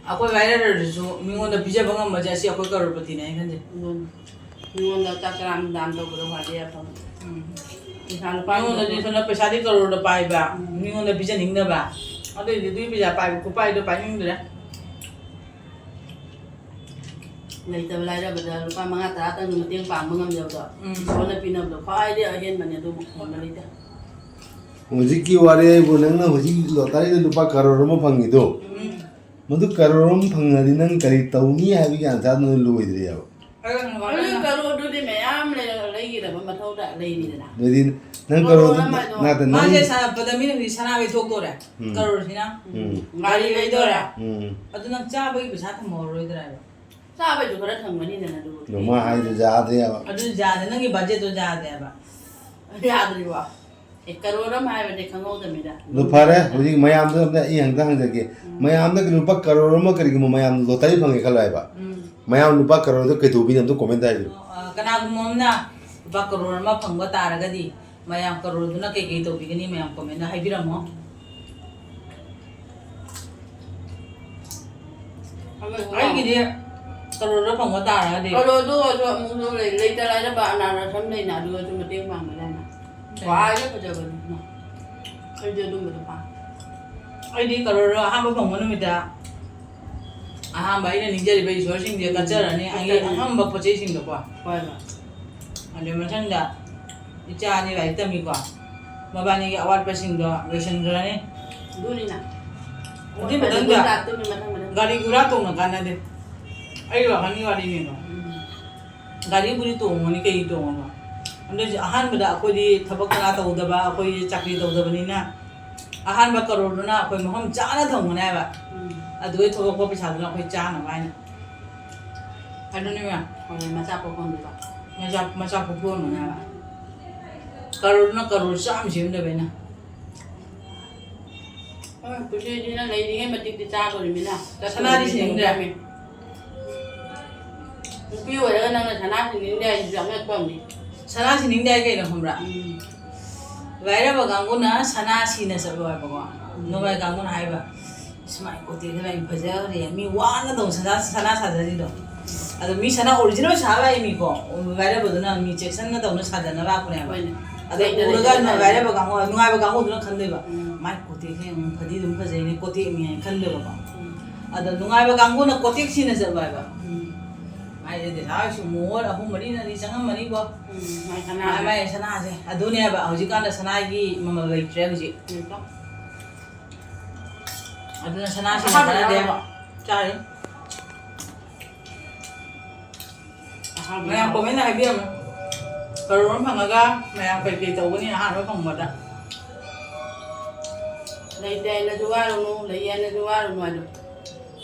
ꯑꯩꯈꯣꯏ ꯚꯥꯏꯔꯦꯜ ꯑꯣꯏꯔꯁꯨ ꯃꯤꯉꯣꯟꯗ ꯄꯤꯖꯕ ꯉꯝꯕꯁꯦ ꯑꯁꯤ ꯑꯩꯈꯣꯏ ꯀꯔꯣꯔꯄꯇꯤꯅꯦ ꯍꯥꯏꯅ ꯈꯟꯖꯩ꯫ ꯑꯗꯨꯅꯤ꯫ ꯃꯤꯉꯣꯟꯗ ꯆꯥꯛ ꯆꯔꯥ ꯑꯃ ꯗꯥꯟ ꯇꯧꯕꯗꯣ ꯈ꯭ꯋꯥꯏꯗꯒꯤ ꯑꯐꯕ꯫ ꯎꯝ꯫ ꯄꯩꯁꯥ ꯂꯨꯄꯥ ꯃꯤꯉꯣꯟꯗꯗꯤ ꯁꯣꯝꯗ ꯄꯩꯁꯥꯗꯤ ꯀꯔꯣꯔꯗ ꯄꯥꯏꯕ, ꯎꯝ꯫ ꯃꯤꯉꯣꯟꯗ ꯄꯤꯖꯅꯤꯡꯗꯕ, ꯑꯗꯨꯏꯗꯤ ꯑꯗꯨꯒꯤ ꯄꯩꯁꯥ ꯄꯥꯏꯕ ꯈꯨꯄꯥꯏꯗꯣ ꯄꯥꯏꯅꯤꯡꯗ꯭ꯔꯦ꯫ ꯂꯩꯇꯕ ꯂꯥꯏꯔꯕꯗ ꯂꯨꯄꯥ ꯃꯉꯥ ꯇꯔꯥꯇꯪ ꯃꯇꯦꯡ ꯄꯥꯡꯕ ꯉꯝꯖꯕꯗꯣ ꯎꯝ꯫ ꯏꯁꯣꯔꯅ ꯄꯤꯅꯕꯗꯣ ꯈ꯭ꯋꯥꯏꯗꯒꯤ ꯑꯍꯦꯟꯕꯅꯦ꯫ ꯑꯗꯨꯃꯨꯛ ꯍꯦꯟꯕ ꯂꯩꯇꯦ꯫ ꯍꯧꯖꯤꯛꯀꯤ ꯋꯥꯔꯤ ꯍꯥꯏꯕꯨ ꯅꯪꯅ ꯍꯧꯖꯤꯛ ꯂꯣꯇꯔꯤꯗ ꯂꯨꯄꯥ ꯀꯔꯣꯔ ꯑꯃ ꯐꯪꯉꯤꯗꯣ, ꯎꯝ꯫ ꯃꯗꯨ ꯀꯔꯣꯔ ꯑꯃ ꯐꯪꯉꯗꯤ ꯅꯪ ꯀꯔꯤ ꯇꯧꯅꯤ ꯍꯥꯏꯕꯒꯤ ꯑꯟꯁꯔꯗꯨ ꯅꯪ ꯂꯣꯏꯗ꯭ꯔꯤꯑꯕ꯫ ꯑꯗꯨꯅ ꯑꯗꯨ ꯀꯔꯣꯔꯗꯨꯗꯤ ꯃꯌꯥꯝ ꯂꯩꯔꯒ ꯂꯩꯒꯗꯕ ꯃꯊꯧ ꯇꯥ-, ꯂꯩꯔꯤꯗꯅ꯫ ꯑꯗꯩꯗꯤ ꯅꯪ ꯀꯔꯣꯔ ꯀꯔꯣꯔꯗꯨ ꯑꯃꯗꯣ ꯅꯠꯇꯦ, ꯅꯪ ꯃꯥꯁꯦ ꯁꯥꯟꯅꯄꯗ ꯃꯤꯅ ꯍꯧꯖꯤꯛ ꯁꯅꯥ ꯂꯩꯊꯣꯛꯇꯣꯔꯦ꯫ ꯎꯝ꯫ ꯀꯔꯣꯔꯁꯤꯅ꯫ ꯎꯝ꯫ ꯒꯥꯔꯤ ꯂꯩꯗꯣꯔꯦ꯫ ꯎꯝ꯫ ꯑꯗꯨ ꯅꯪ ꯆꯥꯕꯒꯤ ꯄꯩꯁꯥ ꯊꯝꯍꯧꯔꯔꯣꯏꯗ꯭ꯔꯥ ꯍꯥꯏꯕ? ꯆꯥꯕꯩꯁꯨ ꯈꯔ ꯊꯝꯒꯅꯤꯗꯅ ꯑꯗꯨꯕꯨꯗꯤ꯫ ꯑꯗꯣ ꯃꯥ ꯍꯥꯏꯗꯣ ꯌꯥꯗ꯭ꯔꯦꯕ꯫ ꯑꯗꯨ ꯌꯥꯗꯦ, ꯅꯪꯒꯤ ꯕꯖꯦꯠꯇꯣ ꯌꯥꯗꯦꯕ꯫ ꯌꯥꯗ꯭ꯔꯤꯕꯣ? ꯑꯦ, ꯀꯔꯣꯔ ꯑꯃ ꯍꯥꯏꯕꯗꯤ ꯈꯪꯍꯧꯗꯕꯤꯗ꯫ ꯑꯗꯨ ꯐꯔꯦ, ꯍꯧꯖꯤꯛ ꯃꯌꯥꯝꯗ ꯑꯝꯇ ꯑꯩ ꯑꯝꯇ ꯍꯪꯖꯒꯦ꯫ ꯎꯝ꯫ ꯃꯌꯥꯝꯗ ꯂꯨꯄꯥ ꯀꯔꯣꯔ ꯑꯃ ꯀꯔꯤꯒꯨꯝꯕ ꯃꯌꯥꯝ ꯂꯣꯇꯔꯤ ꯐꯪꯉꯦ ꯈꯜꯂꯣ ꯍꯥꯏꯕ꯫ ꯎꯝ꯫ ꯃꯌꯥꯝ ꯂꯨꯄꯥ ꯀꯔꯣꯔꯗꯣ ꯀꯩꯗꯧꯕꯤꯅꯤ ꯑꯝꯇ comment ꯍꯥꯏꯕꯤꯔꯣ꯫ ꯑ, ꯀꯅꯥꯒꯨꯝꯕ ꯑꯃꯅ ꯂꯨꯄꯥ ꯀꯔꯣꯔ ꯑꯃ ꯐꯪꯕ ꯇꯥꯔꯒꯗꯤ ꯃꯌꯥꯝ ꯀꯔꯣꯔꯗꯨꯅ ꯀꯩꯀꯩ ꯇꯧꯕꯤꯒꯅꯤ ꯃꯌꯥꯝ comment ꯍꯥꯏꯕꯤꯔꯝꯃꯣ꯫ ꯑꯃꯁꯨ ꯑꯩꯒꯤꯗꯤ ꯀꯔꯣꯔꯗ ꯐꯪꯕ ꯇꯥꯔꯒꯗꯤ ꯀꯔꯣꯔꯗꯨ ꯑꯣꯏꯔꯁꯨ ꯑꯃꯨꯛꯁꯨ ꯂꯩ, ꯂꯩꯇ ꯂꯥꯏꯔꯕ ꯑꯅꯥꯊ ꯑꯁ꯭ꯔꯝ ꯂꯩꯅ ꯑꯗꯨꯒꯁꯨ ꯃꯇꯦꯡ ꯄꯥꯡꯕ ꯌꯥꯏꯅ꯫ ꯈ꯭ꯋꯥꯏꯗꯒꯤ ꯐꯖꯕꯅꯤ꯫ ꯑꯩꯗꯤ ꯑꯗꯨꯝꯕꯗꯣ ꯄꯥꯝꯃꯦ꯫ ꯑꯩꯗꯤ ꯀꯔꯣꯔ ꯑꯍꯥꯟꯕ ꯐꯪꯕ ꯅꯨꯃꯤꯠꯇ ꯑꯍꯥꯟꯕ ꯑꯩꯅ ꯅꯤꯡꯖꯔꯤꯕ ꯏꯁꯣꯔꯁꯤꯡꯁꯦ ꯎꯝ꯫ ꯀꯠꯆꯔꯅꯤ, ꯑꯩꯒꯤ ꯀꯠꯆꯔꯅꯤ꯫ ꯑꯉꯝꯕ ꯄꯣꯠ ꯆꯩꯁꯤꯡꯗꯣꯀꯣ꯫ ꯍꯣꯏ, ꯍꯣꯏ꯫ ꯑꯗꯨ ꯃꯊꯪꯗ ꯏꯆꯥ ꯑꯅꯤ ꯂꯥꯏꯔꯤꯛ ꯇꯝꯃꯤꯀꯣ, ꯃꯕꯥꯅꯤꯒꯤ ꯑꯋꯥꯠꯄꯁꯤꯡꯗꯣ ꯂꯣꯏꯁꯤꯟꯈ꯭ꯔꯅꯤ꯫ ꯑꯗꯨꯅꯤꯅ꯫ ꯑꯗꯨꯏ ꯃꯊꯪꯗ ꯂꯥꯛꯇꯣꯏꯅꯤ, ꯃꯊꯪ, ꯃꯊꯪ꯫ ꯒꯥꯔꯤ ꯒꯨꯔꯥ ꯇꯣꯡꯅ ꯀꯥꯟꯅꯗꯦ꯫ ꯑꯩ ꯋꯥꯈꯜꯒꯤ ꯋꯥꯔꯤꯅꯤꯗꯣ꯫ ꯎꯝ꯫ ꯒꯥꯔꯤꯕꯨꯗꯤ ꯇꯣꯡꯉꯅꯤ, ꯀꯩ ꯇꯣꯡꯉꯒ? ꯑꯗꯨꯏꯁꯨ ꯑꯍꯥꯟꯕꯗ ꯑꯩꯈꯣꯏꯗꯤ ꯊꯕꯛ ꯀꯅꯥ ꯇꯧꯗꯕ, ꯑꯩꯈꯣꯏꯗꯤ ꯆꯥꯀ꯭ꯔꯤ ꯇꯧꯗꯕꯅꯤꯅ, ꯑꯍꯥꯟꯕ ꯀꯔꯣꯔꯗꯨꯅ ꯑꯩꯈꯣꯏ ꯃꯐꯝ ꯆꯥꯅ ꯊꯝꯒꯅꯤ ꯍꯥꯏꯕ꯫ ꯎꯝ꯫ ꯑꯗꯨꯗꯩ ꯊꯣꯛꯂꯛꯄ ꯄꯩꯁꯥꯗꯨꯅ ꯑꯩꯈꯣꯏ ꯆꯥꯅꯕ ꯍꯥꯏꯅ꯫ ꯑꯗꯨꯅꯤ ꯃꯌꯥꯝ꯫ ꯍꯣꯏ, ꯃꯆꯥ ꯄꯣꯛꯐꯝꯗꯨꯗ꯫ ꯃꯆꯥ, ꯃꯆꯥ ꯄꯣꯛꯊꯣꯛꯑꯝꯒꯅꯤ ꯍꯥꯏꯕ꯫ ꯀꯔꯣꯔꯗꯨꯅ ꯀꯔꯣꯔ ꯆꯥꯝꯃ ꯁꯦꯝꯗꯕ ꯑꯩꯅ꯫ ꯍꯣꯏ, ꯄꯨꯟꯁꯤꯗꯤ ꯅꯪ ꯂꯩꯔꯤꯉꯩ ꯃꯇꯤꯛꯇꯤ ꯆꯥꯗꯣꯔꯤꯃꯤꯅ꯫ ꯁꯅꯥꯗꯤ ꯁꯤꯅꯤꯡꯗ꯭ꯔꯦ꯫ ꯅꯨꯄꯤ ꯑꯣꯏꯔꯒ ꯅꯪꯅ ꯁꯅꯥ ꯁꯤꯅꯤꯡꯗꯦ ꯍꯥꯏꯁꯤꯁꯨ ꯌꯥꯝ ꯉꯛꯄ ꯑꯃꯅꯤ꯫ ꯁꯅꯥ ꯁꯤꯅꯤꯡꯗꯦ ꯍꯥꯏ ꯀꯩꯅꯣ ꯈꯪꯕ꯭ꯔꯥ? ꯎꯝ꯫ ꯂꯥꯏꯔꯕ ꯀꯥꯡꯕꯨꯅ ꯁꯅꯥ ꯁꯤꯅ ꯆꯠꯂꯣ ꯍꯥꯏꯕꯀꯣ꯫ ꯎꯝ꯫ ꯅꯣꯡꯃꯩ ꯀꯥꯡꯕꯨꯅ ꯍꯥꯏꯕ, "ꯏꯁ, ꯃꯥꯏ ꯀꯣꯇꯦꯛꯁꯦ ꯌꯥꯝ ꯐꯖꯈ꯭ꯔꯦ, ꯃꯤ ꯋꯥꯅ ꯇꯧ ꯁꯅꯥ, ꯁꯅꯥ ꯁꯥꯖꯔꯤꯗꯣ"꯫ ꯑꯗꯣ ꯃꯤ ꯁꯅꯥ original ꯁꯥꯕ ꯂꯥꯛꯏ ꯃꯤꯀꯣ, ꯂꯥꯏꯔꯕꯗꯨꯅ ꯃꯤ ꯆꯦꯛꯁꯤꯟꯅ ꯇꯧꯅ ꯁꯥꯖꯅ ꯂꯥꯛꯄꯅꯦꯕ꯫ ꯍꯣꯏꯅꯦ꯫ ꯑꯗꯣ ꯂꯩꯇ ꯎꯔꯒ ꯂꯩꯇ ꯂꯥꯏꯔꯕ ꯀꯥꯡꯕꯨ, ꯅꯨꯡꯉꯥꯏꯕ ꯀꯥꯡꯕꯨꯗꯨꯅ ꯈꯟꯗꯣꯏꯕ, ꯎꯝ꯫ "ꯃꯥꯏ ꯀꯣꯇꯦꯛꯁꯦ ꯌꯥꯝ ꯐꯗꯤ ꯑꯗꯨꯝ ꯐꯖꯩꯅꯦ, ꯀꯣꯇꯦꯛꯅꯤ" ꯍꯥꯏꯅ ꯈꯟꯗꯣꯏꯕꯀꯣ꯫ ꯎꯝ꯫ ꯑꯗꯣ ꯅꯨꯡꯉꯥꯏꯕ ꯀꯥꯡꯕꯨꯅ ꯀꯣꯇꯦꯛ ꯁꯤꯅ ꯆꯠꯂꯣ ꯍꯥꯏꯕ꯫ ꯎꯝ꯫ ꯃꯥꯏꯗꯗꯤ ꯁꯥ ꯁꯨꯃꯣ ꯑꯍꯨꯝ ꯃꯔꯤꯅꯗꯤ ꯆꯪꯉꯝꯃꯅꯤꯀꯣ꯫ ꯎꯝ, ꯃꯥꯏ ꯁꯅꯥꯁꯦ꯫ ꯃꯥꯏ, ꯃꯥꯏ ꯁꯅꯥꯁꯦ꯫ ꯑꯗꯨꯅꯦꯕ ꯍꯧꯖꯤꯛꯀꯥꯟꯗ ꯁꯅꯥꯒꯤ ꯃꯃꯜ ꯂꯩꯇ꯭ꯔꯦ ꯍꯧꯖꯤꯛ꯫ ꯂꯩꯇ꯭ꯔꯦ꯫ ꯑꯗꯨꯅ ꯁꯅꯥꯁꯤꯡ ꯑꯍꯥꯟꯕ ꯀꯥꯟꯅꯗꯦ꯫ ꯌꯥꯎꯕ꯭ꯔꯣ? ꯆꯥꯔꯤ꯫ ꯑꯍꯥꯟꯕ ꯃꯌꯥꯝ ꯌꯥꯎꯕ꯭ꯔꯣ? Comment ꯍꯥꯏꯕꯤꯔꯝꯃꯨ꯫ ꯀꯔꯣꯔ ꯑꯃ ꯐꯪꯉꯒ ꯃꯌꯥꯝ ꯀꯩ ꯀꯩ ꯇꯧꯒꯅꯤ ꯑꯍꯥꯟꯕ ꯐꯪꯕꯗ? ꯂꯩꯇꯦ ꯍꯥꯏꯅꯁꯨ ꯋꯥꯔꯨꯅꯨ, ꯂꯩ ꯍꯥꯏꯅꯁꯨ ꯋꯥꯔꯨꯅꯨ ꯍꯥꯏꯗꯣ꯫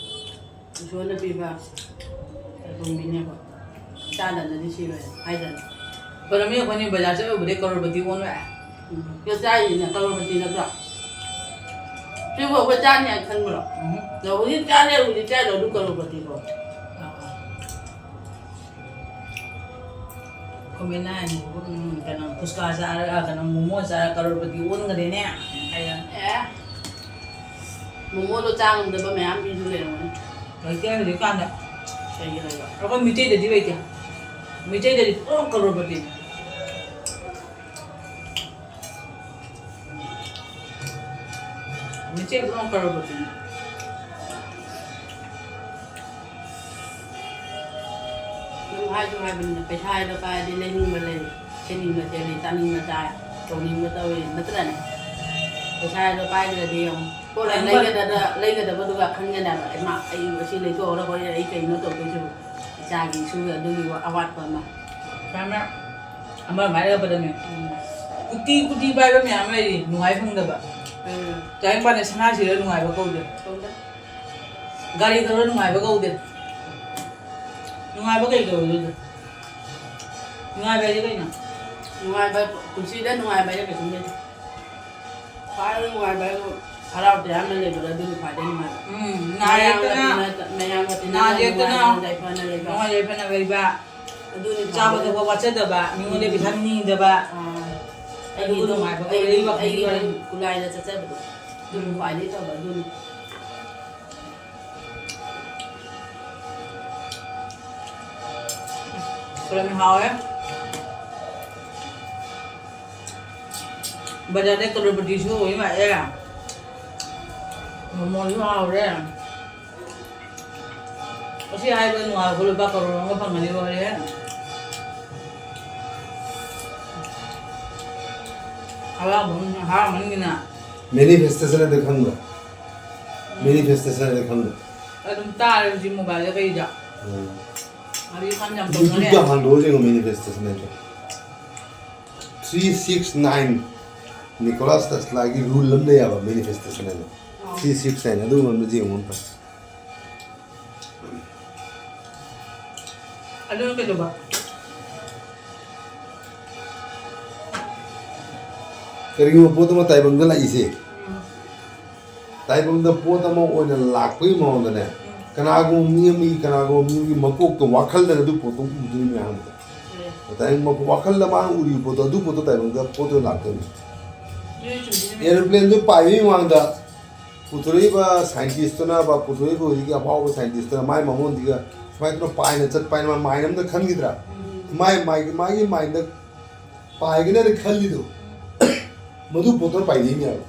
ꯏꯁꯣꯔꯅ ꯄꯤꯕ ꯇꯥꯏꯕꯪ ꯃꯤꯅꯦꯕ꯫ ꯆꯥꯗꯅꯗꯤ ꯁꯤꯔꯣꯏ ꯍꯥꯏꯗꯅ꯫ ꯄꯔꯃꯤ ꯑꯩꯈꯣꯏꯅꯤ ꯕꯖꯥꯔ ꯆꯠꯂꯨꯕꯗꯩ ꯀꯔꯣꯔꯄꯇꯤ ꯑꯣꯟ ꯂꯥꯛꯑꯦ꯫ ꯎꯝ꯫ ꯁꯤꯗ ꯆꯥꯔꯤꯁꯤꯅ ꯀꯔꯣꯔꯄꯇꯤ ꯅꯠꯇ꯭ꯔꯣ? ꯁꯤꯕꯨ ꯑꯩꯈꯣꯏ ꯆꯥꯅꯤ ꯍꯥꯏꯅ ꯈꯟꯕ꯭ꯔꯣ? ꯎꯝ꯫ ꯑꯗꯣ ꯍꯧꯖꯤꯛ ꯆꯥꯔꯦ, ꯍꯧꯖꯤꯛ ꯆꯥꯏꯗꯣ ꯑꯗꯨ ꯀꯔꯣꯔꯄꯇꯤꯔꯣ? ꯑꯥ꯫ Comment ꯍꯥꯏꯅꯤ, ꯎꯝ, ꯀꯩꯅꯣ, ꯐꯨꯁꯀꯥ ꯆꯥꯔ, ꯀꯩꯅꯣ, ꯃꯣꯃꯣ ꯆꯥꯔ ꯀꯔꯣꯔꯄꯇꯤ ꯑꯣꯟꯈ꯭ꯔꯦꯅꯦ ꯍꯥꯏꯔ꯫ ꯑꯦ꯫ ꯃꯣꯃꯣꯗꯣ ꯆꯥ ꯉꯝꯗꯕ ꯃꯌꯥꯝ ꯃꯤꯁꯨ ꯂꯩꯔꯝꯒꯅꯤ꯫ ꯂꯩꯇꯦ ꯍꯧꯖꯤꯛꯀꯥꯟꯗ꯫ ꯀꯩꯒꯤ ꯂꯩꯕ? ꯑꯩꯈꯣꯏ ꯃꯤꯇꯩꯗꯗꯤ ꯂꯩꯇꯦ꯫ ꯃꯤꯇꯩꯗꯗꯤ ꯄꯨꯔꯥ ꯀꯔꯣꯔꯄꯇꯤꯅꯤ꯫ ꯃꯤꯇꯩ ꯄꯨꯔꯥ ꯀꯔꯣꯔꯄꯇꯤꯅꯤ꯫ ꯍꯥꯏꯁꯨ ꯍꯥꯏꯕꯅꯤꯅ, ꯄꯩꯁꯥ ꯍꯥꯏꯗꯣ ꯄꯥꯏꯔꯗꯤ ꯂꯩꯅꯤꯡꯕ ꯂꯩ, ꯁꯦꯠꯅꯤꯡꯕ ꯁꯦꯠꯂꯤ, ꯆꯥꯅꯤꯡꯕ ꯆꯥꯏ, ꯇꯧꯅꯤꯡꯕ ꯇꯧꯏ, ꯅꯠꯇ꯭ꯔꯅꯦ? ꯄꯩꯁꯥ ꯍꯥꯏꯗꯣ ꯄꯥꯏꯗ꯭ꯔꯗꯤ ꯌꯦꯡꯉꯨ, ꯄꯣꯠ ꯑꯗꯨ ꯂꯩꯒꯗꯕ, ꯂꯩꯒꯗꯕꯗꯨꯒ ꯈꯟꯒꯅꯦꯕ, "ꯏꯃꯥ, ꯑꯩ ꯉꯁꯤ ꯂꯩꯊꯣꯛꯎꯔ ꯍꯣꯔꯦꯟ ꯑꯩ ꯀꯩꯅꯣ ꯇꯧꯗꯣꯏꯁꯤꯕꯨ?" ꯏꯆꯥꯒꯤ ꯏꯁꯨꯒꯤ ꯑꯗꯨꯒꯤ ꯑꯋꯥꯠꯄ ꯑꯃ꯫ ꯁꯨꯃꯥꯏꯅ ꯑꯃ ꯑꯗꯨꯃꯥꯏꯅ ꯂꯩꯔꯛꯄꯗꯅꯦ, ꯎꯝ꯫ ꯀꯨꯇꯤ ꯀꯨꯇꯤ ꯄꯥꯏꯕ ꯃꯌꯥꯝ ꯂꯩꯔꯤ, ꯅꯨꯡꯉꯥꯏ ꯐꯪꯗꯕ꯫ ꯎꯝ꯫ ꯇꯥꯏꯕꯪꯄꯥꯟꯗ ꯁꯅꯥ ꯁꯤꯔ ꯅꯨꯡꯉꯥꯏꯕ ꯀꯧꯗꯦ꯫ ꯀꯧꯗꯦ꯫ ꯒꯥꯔꯤ ꯊꯧꯔ ꯅꯨꯡꯉꯥꯏꯕ ꯀꯧꯗꯦ꯫ ꯅꯨꯡꯉꯥꯏꯕ ꯀꯩ ꯀꯧꯋꯦ ꯑꯗꯨꯗꯣ? ꯅꯨꯡꯉꯥꯏꯕ ꯍꯥꯏꯗꯤ ꯀꯩꯅꯣ? ꯅꯨꯡꯉꯥꯏꯕ, ꯄꯨꯟꯁꯤꯗ ꯅꯨꯡꯉꯥꯏꯕ ꯍꯥꯏꯅ ꯀꯩꯁꯨꯝ ꯂꯩꯇꯦ꯫ ꯈ꯭ꯋꯥꯏꯗꯒꯤ ꯅꯨꯡꯉꯥꯏꯕ ꯍꯥꯏꯕꯨ ꯍꯔꯥꯎ ꯇꯌꯥꯝꯅ ꯂꯩꯕꯗꯣ, ꯑꯗꯨꯅ ꯈ꯭ꯋꯥꯏꯗꯒꯤ ꯅꯨꯡꯉꯥꯏꯕ꯫ ꯎꯝ, ꯅꯥ ꯃꯌꯥꯝꯒ ꯌꯦꯛꯇꯅ, ꯇꯤꯟꯅ-, ꯃꯌꯥꯝꯒ ꯅꯥ ꯇꯤꯟꯅꯅ ꯌꯦꯛꯇꯅ, ꯅꯨꯡꯉꯥꯏꯅ ꯌꯥꯏꯐꯅ ꯂꯩꯕ꯫ ꯅꯨꯡꯉꯥꯏ ꯌꯥꯏꯐꯅ ꯂꯩꯕ꯫ ꯑꯗꯨꯅꯤ ꯆꯥꯕ ꯈ꯭ꯋꯥꯏꯗꯒꯤ ꯊꯛꯄ ꯋꯥꯠꯆꯗꯕ, ꯃꯤꯉꯣꯟꯗ ꯎꯝ꯫ ꯄꯩꯁꯥ ꯅꯤꯗꯕ꯫ ꯑꯥ꯫ ꯑꯗꯨꯕꯨ ꯑꯩꯒꯤ ꯅꯨꯡꯉꯥꯏꯕ ꯑꯩꯒꯤ ꯀꯧꯔꯛꯏ ꯋꯥꯈꯜꯒꯤ ꯑꯩꯒꯤ ꯋꯥꯔꯤ꯫ ꯈꯨꯂꯥꯏꯗ ꯆꯠꯆꯕꯗꯣ꯫ ꯑꯗꯨꯕꯨ ꯎꯝ꯫ ꯈ꯭ꯋꯥꯏꯗꯒꯤ ꯐꯕ ꯑꯗꯨꯅꯤ꯫ ꯀꯔꯝ ꯍꯥꯎꯋꯦ꯫ ꯕꯖꯥꯔꯗ ꯀꯔꯣꯔꯄꯇꯤꯁꯨ ꯑꯣꯏ ꯃꯥꯜꯂꯦ꯫ ꯃꯣꯃꯣꯁꯨ ꯍꯥꯎꯔꯦ꯫ ꯑꯁꯤ ꯍꯥꯏꯕ ꯅꯨꯡꯉꯥꯏꯕ ꯂꯨꯄꯥ ꯀꯔꯣꯔ ꯑꯃꯒ ꯐꯪꯒꯅꯤ ꯂꯣꯏꯔꯦ꯫ ꯍꯔꯥꯎꯕ-, ꯍꯔꯥꯎꯃꯟꯒꯤꯅ꯫ Manifestation ꯍꯥꯏꯗꯣ ꯈꯪꯕ꯭ꯔꯥ? Manifestation ꯍꯥꯏꯗꯣ ꯈꯪꯕ꯭ꯔꯥ? ꯑꯗꯨꯝ ꯇꯥꯔꯦ ꯍꯧꯖꯤꯛ ꯃꯣꯕꯥꯏꯜꯗ ꯀꯩꯗ꯫ ꯎꯝ꯫ ꯍꯧꯖꯤꯛ ꯀꯥꯟ ꯌꯥꯝ ꯇꯧꯅꯔꯦ꯫ YouTube-ꯇ ꯍꯥꯡꯗꯣꯛꯑ ꯌꯦꯡꯉꯣ manifestation ꯍꯥꯏꯗꯣ꯫ Three six nine, ꯅꯤꯀꯣꯂꯥꯁ ꯇꯦꯁꯂꯥꯒꯤ rule ꯑꯃ ꯂꯩꯌꯦꯕ, manifestation ꯍꯥꯏꯅ꯫ ꯑꯣ꯫ Three six nine, ꯑꯗꯨꯒꯨꯝꯕ ꯑꯃ ꯌꯦꯡꯉꯣ ꯑꯝꯇ꯫ ꯑꯗꯨꯅ ꯀꯩꯗꯧꯕ? ꯀꯔꯤꯒꯨꯝꯕ ꯄꯣꯠ ꯑꯃ ꯇꯥꯏꯕꯪꯗ ꯂꯥꯛꯏꯁꯦ, ꯎꯝ꯫ ꯇꯥꯏꯕꯪꯗ ꯄꯣꯠ ꯑꯃ ꯑꯣꯏꯅ ꯂꯥꯛꯄꯒꯤ ꯃꯑꯣꯡꯗꯅꯦ, ꯎꯝ꯫ ꯀꯅꯥꯒꯨꯝꯕ ꯃꯤ ꯑꯃꯒꯤ, ꯀꯅꯥꯒꯨꯝꯕ ꯃꯤ ꯑꯃꯒꯤ ꯃꯀꯣꯛꯇ ꯋꯥꯈꯜꯗꯅ ꯑꯗꯨ ꯄꯣꯠꯇꯣ ꯎꯗꯣꯏꯅꯦ ꯑꯍꯥꯟꯕꯗ꯫ ꯎꯝ꯫ ꯇꯥꯏꯕꯪ ꯃꯀꯣꯛ ꯋꯥꯈꯜꯗ ꯃꯥꯅ ꯎꯔꯤꯕ ꯄꯣꯠꯇꯣ, ꯑꯗꯨ ꯄꯣꯠꯇꯣ ꯇꯥꯏꯕꯪꯗ ꯄꯣꯠꯇꯣ ꯂꯥꯛꯇꯣꯏꯅꯦ꯫ ꯑꯗꯨꯗꯤ ꯆꯨꯝꯗꯣꯏꯅꯦ꯫ Aeroplane-ꯗꯨ ꯄꯥꯏꯕꯒꯤ ꯃꯃꯥꯡꯗ ꯄꯨꯊꯣꯔꯛꯏꯕ scientist-ꯇꯨꯅ, ꯄꯨꯊꯣꯔꯛꯏꯕ ꯍꯧꯖꯤꯛꯀꯤ ꯑꯐꯥꯎꯕ scientist-ꯇꯨꯅ ꯃꯥꯏ ꯃꯉꯣꯟꯗꯒꯤ ꯁꯨꯃꯥꯏꯅ ꯇꯧꯔ ꯄꯥꯏꯅ ꯆꯠꯄ ꯍꯥꯏꯅ ꯃꯥ mind ꯑꯃꯗ ꯈꯟꯈꯤꯗ꯭ꯔꯥ? ꯎꯝ꯫ ꯃꯥꯏ, ꯃꯥꯏ, ꯃꯥꯒꯤ mind-ꯗ ꯄꯥꯏꯒꯅꯦꯅ ꯈꯜꯂꯤꯗꯣ, ꯃꯗꯨ ꯄꯣꯠꯇꯣ ꯄꯥꯏꯅꯤꯡꯉꯦꯕ꯫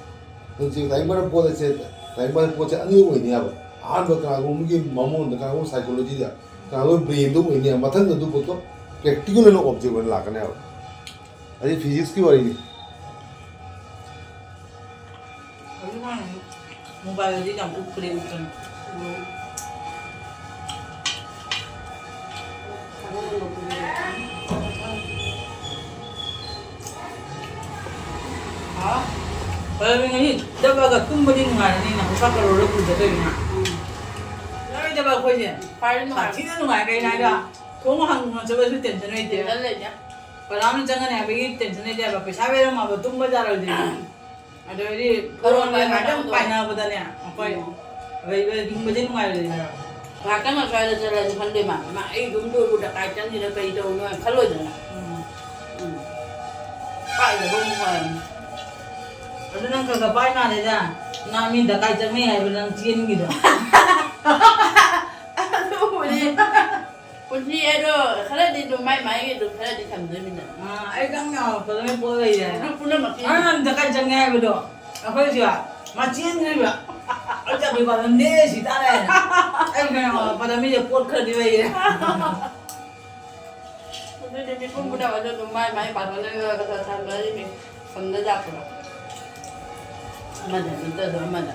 ꯍꯧꯖꯤꯛ ꯇꯥꯏꯕꯪ ꯄꯥꯟ ꯄꯣꯠ ꯑꯁꯦ, ꯇꯥꯏꯕꯪ ꯄꯥꯟ ꯄꯣꯠꯁꯦ ꯑꯅꯤ ꯑꯣꯏꯅꯦꯕ꯫ ꯑꯍꯥꯟꯕ ꯀꯅꯥꯒꯨꯝꯕꯒꯤ ꯃꯉꯣꯟꯗ, ꯀꯅꯥꯒꯨꯝꯕ psychology-ꯗ, ꯅꯍꯥꯟꯋꯥꯏ ꯕ꯭ꯔꯦꯟꯗꯣ ꯑꯣꯏꯅꯤ, ꯃꯊꯪꯗ ꯑꯗꯨ ꯄꯣꯠꯇꯣ ꯄ꯭ꯔꯦꯛꯇꯤꯀꯦꯜ ꯑꯣꯏꯅ ꯑꯣꯕꯖꯦꯛ ꯑꯣꯏꯅ ꯂꯥꯛꯀꯅꯦꯕ꯫ ꯑꯗꯩ ꯐꯤꯖꯤꯛꯁꯀꯤ ꯋꯥꯔꯤꯅꯤ꯫ ꯍꯧꯖꯤꯛꯀꯥꯟ ꯃꯣꯕꯥꯏꯜꯗꯗꯤ ꯌꯥꯝ ꯎꯞꯄꯗꯤ ꯎꯞꯄꯅꯤ꯫ ꯍꯥ? ꯄꯜꯂꯕꯤ ꯉꯁꯤ ꯆꯠꯂꯒ ꯇꯨꯝꯕꯗꯤ ꯅꯨꯡꯉꯥꯏꯔꯅꯤꯅ, ꯄꯩꯁꯥ ꯀꯔꯣꯔꯗ ꯄꯨꯖꯗꯣꯏꯅꯤꯅ꯫ ꯎꯝ꯫ ꯌꯥꯔꯣꯏꯗꯕ ꯑꯩꯈꯣꯏꯁꯦ꯫ ꯈ꯭ꯋꯥꯏꯗꯒꯤ ꯅꯨꯡꯉꯥꯏ꯫ ꯁꯥꯊꯤꯅ ꯅꯨꯡꯉꯥꯏ, ꯀꯩꯅꯣ ꯍꯥꯏꯗ ꯊꯣꯡ ꯍꯥꯡꯗꯅ ꯆꯠꯂꯁꯨ ꯇꯦꯟꯁꯟ ꯂꯩꯇꯦ꯫ ꯇꯦꯟꯁꯟ ꯂꯩꯇꯦ꯫ ꯀꯅꯥꯝꯅ ꯆꯪꯒꯅꯤ ꯍꯥꯏꯕꯒꯤ ꯇꯦꯟꯁꯟ ꯂꯩꯇꯦ ꯍꯥꯏꯕ꯫ ꯄꯩꯁꯥ ꯄꯤꯔꯝꯃꯕ ꯇꯨꯝꯕ ꯌꯥꯔꯣꯏꯗꯣꯏꯅꯤ꯫ ꯑꯗꯩꯗꯤ ꯀꯔꯣꯔ ꯀꯔꯣꯔ ꯃꯌꯥꯝ ꯉꯥꯛꯇꯪ ꯇꯧ-, ꯄꯥꯏꯅꯕꯗꯅꯦ, ꯑꯩꯈꯣꯏ ꯎꯝ꯫ ꯂꯩꯕ ꯍꯤꯡꯕꯁꯦ ꯅꯨꯡꯉꯥꯏꯔꯣꯏꯗꯣꯏꯅꯦ ꯍꯥꯏꯕ꯫ ꯉꯥꯛꯇꯪ ꯑꯁ꯭ꯋꯥꯏꯗ ꯆꯠꯂꯗꯤ ꯈꯟꯗꯣꯏ ꯃꯥ, "ꯃꯥ ꯑꯩ ꯑꯗꯨꯝ ꯂꯣꯏꯕꯨ ꯗꯀꯥꯏ ꯆꯪꯉꯤꯔ ꯀꯔꯤ ꯇꯧꯔꯤꯅꯣ?" ꯍꯥꯏꯅ ꯈꯜꯂꯣꯏꯗꯅ꯫ ꯎꯝ꯫ ꯎꯝ꯫ ꯄꯥꯏꯗꯕ ꯑꯃꯨꯛ ꯐꯔꯝꯅꯤ꯫ ꯑꯗꯨ ꯅꯪ ꯈꯔ ꯈꯔ ꯄꯥꯏ ꯃꯥꯜꯂꯦꯗ꯫ ꯅꯪ ꯃꯤ ꯗꯀꯥꯏ ꯆꯪꯅꯩ ꯍꯥꯏꯕ ꯅꯪ ꯆꯦꯟꯈꯤꯗꯣ꯫ ꯑꯗꯨꯕꯨꯗꯤ꯫ ꯄꯨꯟꯁꯤ ꯍꯥꯏꯗꯣ ꯈꯔꯗꯤ ꯑꯗꯨꯝ ꯃꯥꯏ ꯃꯥꯏꯒꯤ ꯑꯗꯨꯝ ꯈꯔꯗꯤ ꯊꯝꯗꯣꯏꯃꯤꯅ꯫ ꯑꯥ, ꯑꯩ ꯈꯪ ꯉꯥꯎꯔꯛꯄꯗ ꯂꯣꯏ ꯄꯣꯛꯂꯛꯏꯁꯦ꯫ ꯑꯗꯨ ꯄꯨꯝꯅꯃꯛꯀꯤ ꯑꯥ, ꯅꯪ ꯗꯀꯥꯏ ꯆꯪꯉꯦ ꯍꯥꯏꯕꯗꯣ ꯑꯩꯈꯣꯏꯁꯨ ꯃꯆꯦꯟꯈ꯭ꯔꯤꯕ꯫ ꯑꯩ ꯆꯠꯄꯤ ꯄꯥꯝꯂꯝꯗꯦ ꯁꯤ ꯇꯥꯔꯦ ꯍꯥꯏꯅ꯫ ꯑꯩ ꯈꯪ ꯉꯥꯎꯔꯛꯄꯗ ꯃꯤꯁꯦ ꯄꯣꯠ ꯈꯔꯗꯤ ꯂꯩꯔꯦ꯫ ꯑꯗꯨꯗꯤ ꯃꯤꯄꯨꯝ ꯄꯨꯝꯅꯃꯛꯁꯨ ꯑꯗꯨꯝ ꯃꯥꯏ ꯃꯥꯏ ꯄꯥꯡꯒꯜ ꯂꯩꯔꯒ ꯊꯝꯅꯔꯤꯃꯤ꯫ ꯁꯝꯗ ꯆꯥꯛꯄꯗꯣ꯫ ꯑꯃꯗ ꯅꯠꯇ꯭ꯔꯁꯨ ꯑꯃꯗ꯫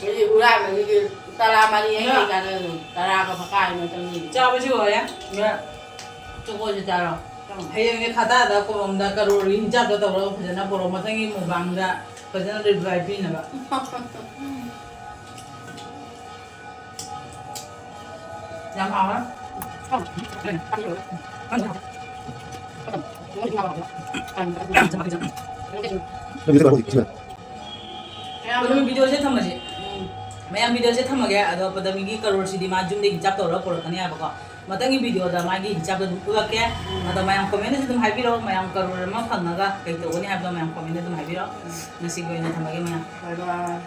ꯍꯧꯖꯤꯛ ꯍꯨꯔꯥꯟꯕꯒꯤꯗꯤ ꯇꯔꯥ ꯃꯔꯤ ꯍꯦꯛ ꯂꯩꯀꯥꯟꯗ ꯑꯗꯨꯝ ꯇꯔꯥꯒ ꯃꯈꯥꯏ ꯑꯃ ꯆꯪꯉꯤ꯫ ꯆꯥꯕꯁꯨ ꯂꯣꯏꯔꯦ꯫ ꯆꯣꯀꯣꯁꯨ ꯆꯥꯔꯣ꯫ ꯍꯌꯦꯡꯁꯦ ꯈꯇꯥꯗ ꯀꯣꯂꯣꯝꯗ ꯀꯔꯣꯔꯒꯤ ꯍꯤꯡꯆꯥꯛꯇꯣ ꯇꯧꯔꯒ ꯐꯖꯅ ꯄꯣꯔꯛꯑꯣ꯫ ꯃꯊꯪꯒꯤ ꯃꯨꯛꯕꯥꯡꯗ ꯐꯖꯅ ꯔꯤꯄ꯭ꯂꯥꯏ ꯄꯤꯅꯕ꯫ ꯌꯥꯝ ꯍꯥꯎꯔꯦ꯫ ꯄꯗꯃꯤ ꯚꯤꯗꯤꯑꯣꯁꯦ ꯊꯝꯃꯁꯤ꯫ ꯎꯝ꯫ ꯃꯌꯥꯝ ꯚꯤꯗꯤꯑꯣꯁꯦ ꯊꯝꯃꯒꯦ꯫ ꯑꯗꯣ ꯄꯗꯃꯤꯒꯤ ꯀꯔꯣꯔꯁꯤꯗꯤ ꯃꯥ ꯌꯨꯝꯗꯒꯤ ꯍꯤꯡꯆꯥꯞ ꯇꯧꯔꯒ ꯄꯨꯔꯛꯀꯅꯤ ꯍꯥꯏꯕꯀꯣ꯫ ꯃꯊꯪꯒꯤ ꯚꯤꯗꯤꯑꯣꯗ ꯃꯥꯒꯤ ꯍꯤꯡꯆꯥꯞꯇꯣ ꯑꯗꯨꯝ ꯎꯠꯂꯛꯀꯦ꯫ ꯎꯝ꯫ ꯑꯗꯣ ꯃꯌꯥꯝ ꯀꯃꯦꯟꯗꯁꯨ ꯑꯗꯨꯝ ꯍꯥꯏꯕꯤꯔꯛꯑꯣ꯫ ꯃꯌꯥꯝ ꯀꯔꯣꯔ ꯑꯃ ꯐꯪꯉꯒ ꯀꯩ ꯇꯧꯒꯅꯤ ꯍꯥꯏꯕꯗꯣ ꯃꯌꯥꯝ ꯀꯃꯦꯟꯗ ꯑꯗꯨꯝ ꯍꯥꯏꯕꯤꯔꯛꯑꯣ꯫ ꯎꯝ꯫ ꯉꯁꯤꯒꯤ ꯑꯣꯏꯅ ꯊꯝꯃꯒꯦ ꯃꯌꯥꯝ꯫ ꯕꯥꯏ ꯕꯥꯏ꯫